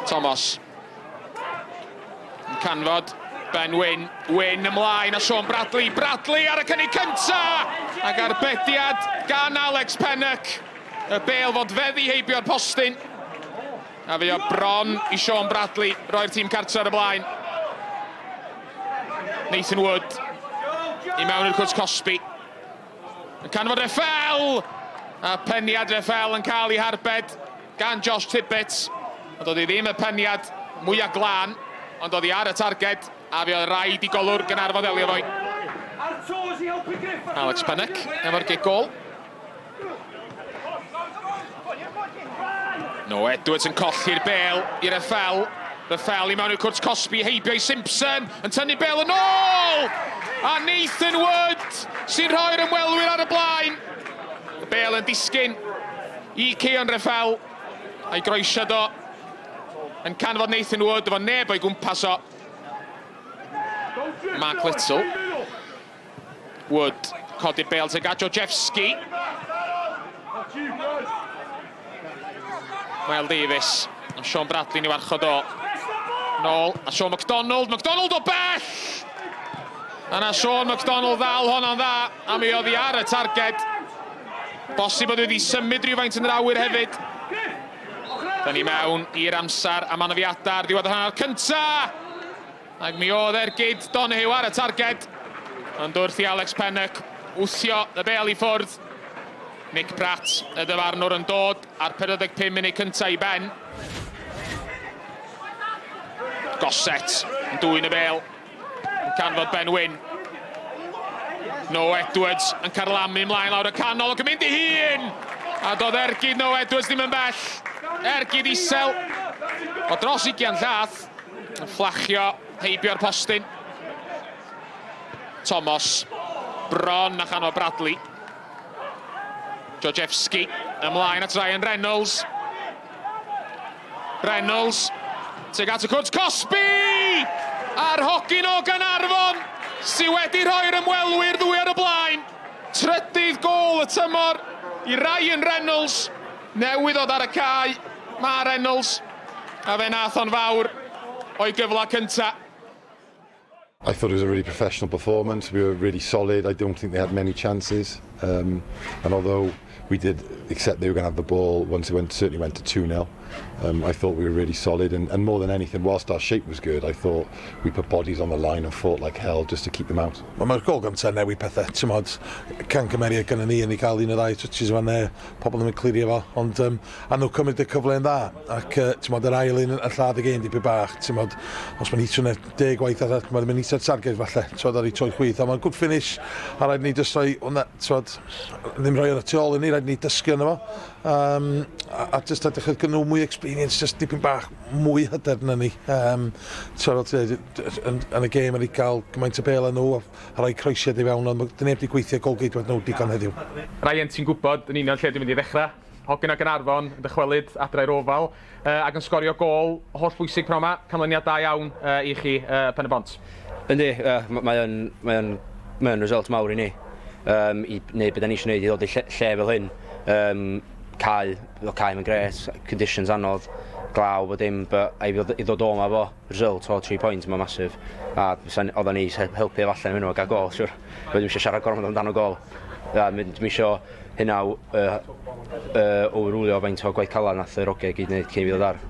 Thomas. Yn canfod Ben Wyn. Wyn ymlaen a Sean Bradley. Bradley ar y cynnig cynta! Ac arbediad gan Alex Pennock. Y bêl fod feddi heibio'r postyn. A fi o bron i Sean Bradley roi'r tîm cartre ar y blaen. Nathan Wood i mewn i'r cwrt cosbi. Yn canfod Reffel! A peniad Reffel yn cael ei harbed gan Josh Tibbetts. Ond oedd hi ddim y peniad mwyaf glân, ond oedd hi ar y targed, a fe oedd rhaid i golwr Gaernarfon ddelio fo'i. Alex Pennock efo'r gic gôl. No Edwards yn colli'r bêl i Reffel. Reffel i mewn i'r cwrt cosbi, heibio i Simpson, yn tynnu bêl yn ôl! A Nathan Wood sy'n rhoi'r ymwelwyr ar y blaen. Y bêl yn disgyn i Keon Reffel, a'i groesiad o yn canfod Nathan Wood efo neb o'i gwmpas o. Mark Little. Wood, codi'r bêl tuag at Georgievski. Wel Davies, a Sean Bradley yn ei warchod o. Nôl, a Sean McDonald, McDonald o bell! A na Sean McDonald ddal honno'n dda, a mi oedd hi ar y targed. Bosib bod wedi symud rhywfaint yn yr awyr hefyd. Da ni mewn i'r amser am anafiadau ar ddiwedd yr hanner cynta. Ac mi oedd ergyd Donoghue ar y targed, ond wrth i Alex Pennock wthio y bêl i ffwrdd, Nick Pratt, y dyfarnwr, yn dod ar 45 munud cyntaf i ben. Gossett yn dwyn y bêl, yn canfod Ben Wyn. Noah Edwards yn carlamu ymlaen lawr y canol ac yn mynd i hun! A doedd ergyd Noah Edwards ddim yn bell. Ergyd isel o dros ugian llath. Yn fflachio heibio'r postyn. Thomas bron a chanol Bradley. Georgievski ymlaen at Ryan Reynolds. Reynolds tuag at y cwrt cosbi! A'r hogyn o Gaernarfon sydd wedi rhoi'r ymwelwyr ddwy ar y blaen. Trydydd gôl y tymor i Ryan Reynolds. Newydd ddod ar y cae, mae Reynolds, a fe nath o'n fawr o'i gyfle cynta. I thought it was a really professional performance. We were really solid. I don't think they had many chances. Um, and although we did accept they were going to have the ball once it went, certainly went to 2-0, um, I thought we were really solid. And, and more than anything, whilst our shape was good, I thought we put bodies on the line and fought like hell just to keep them out. Wel, mae'r gol gyntaf newid pethau, ti'n modd, can cymeriad gyda ni yn ei gael un o ddau touches fan ne, pobl ddim yn clirio fo, ond um, a nhw cymryd y cyfle yn dda, ac uh, ti'n modd, yr ail un yn lladd y gêm dipyn bach, ti'n modd, os mae'n hitio yna deg waith arall, mae'n ddim yn hitio'r targed falle, ti'n modd, ar ei troed chwith, ond mae'n good finish, a rhaid ni jyst rhoi hwnna, ti'n modd, ddim rhoi hwnna tu ôl i ni, rhaid ni dysgu yna fo, um, a, a jyst edrych oedd nhw mwy experience, jyst dipyn bach mwy hyder na ni. Um, ti'n fel ti'n dweud, yn, yn y gêm wedi cael gymaint o bêl â nhw, a, a rhoi croesiad i fewn, ond dyn neb wedi gweithio golgeidwad nhw digon heddiw. Ryan, ti'n gwybod yn union lle dwi'n mynd i ddechrau. Hogyn o Gaernarfon yn dychwelyd adre i'r Oval uh, ac yn sgorio gôl holl bwysig pnawn 'ma. Canlyniad da iawn uh, i chi uh, Pen y Bont. Yndi, uh, mae o'n mae o'n mae o'n result mawr i ni. Um, i wneud beth da ni eisiau gwneud i ddod i lle, lle fel hyn. Um, cae, fel cae mae'n gret, conditions anodd, glaw bod dim, but i ddod, i ddod o ma fo, result o 3 points, mae'n massive. A oedden ni helpu efallai nhw a gael gol, siwr. Dwi'n eisiau siarad gormod amdano gol. A dwi'n eisiau hynna uh, uh, overrulio faint o gwaith calad nath yr oge gyd wneud cyn i fi ddod ar.